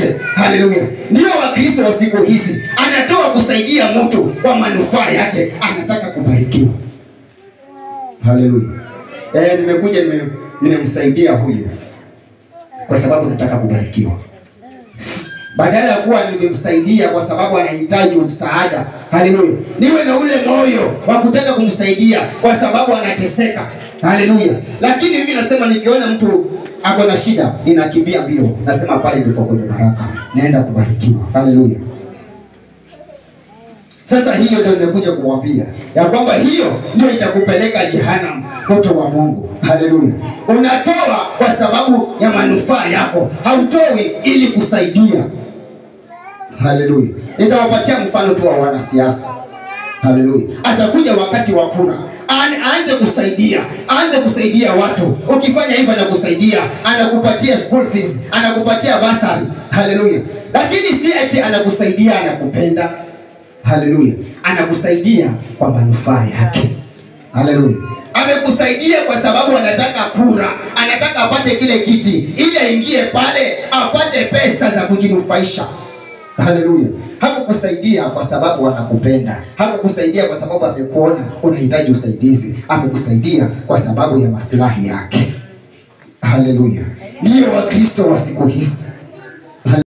yake. Haleluya. Ndio Wakristo wa siku hizi, anatoa kusaidia mtu kwa manufaa yake, anataka kubarikiwa. Haleluya. Nimekuja nimemsaidia huyu kwa sababu nataka kubarikiwa. Badala ya kuwa nimemsaidia kwa sababu anahitaji msaada. Haleluya. Niwe na ule moyo wa kutaka kumsaidia kwa sababu anateseka. Haleluya. Lakini mimi nasema nikiona mtu ako na shida, ninakimbia mbio. Nasema pale ndipo kwenye baraka, naenda kubarikiwa. Haleluya. Sasa hiyo ndio nimekuja kuwaambia ya kwamba hiyo ndio itakupeleka jehanamu, moto wa Mungu. Haleluya. Unatoa kwa sababu ya manufaa yako, hautoi ili kusaidia. Haleluya. Nitawapatia mfano tu wa wanasiasa. Haleluya. Atakuja wakati wa kura, aanze kusaidia, aanze kusaidia watu. Ukifanya hivyo anakusaidia, anakupatia school fees, anakupatia basari. Haleluya. Lakini si eti anakusaidia anakupenda. Haleluya. Anakusaidia kwa manufaa yake. Haleluya. Amekusaidia kwa sababu anataka kura, anataka apate kile kiti ili aingie pale apate pesa za kujinufaisha. Haleluya. Hakukusaidia kwa sababu anakupenda, hakukusaidia kwa sababu amekuona unahitaji usaidizi, amekusaidia kwa sababu ya maslahi yake. Haleluya. Ndio Wakristo wa siku hizi.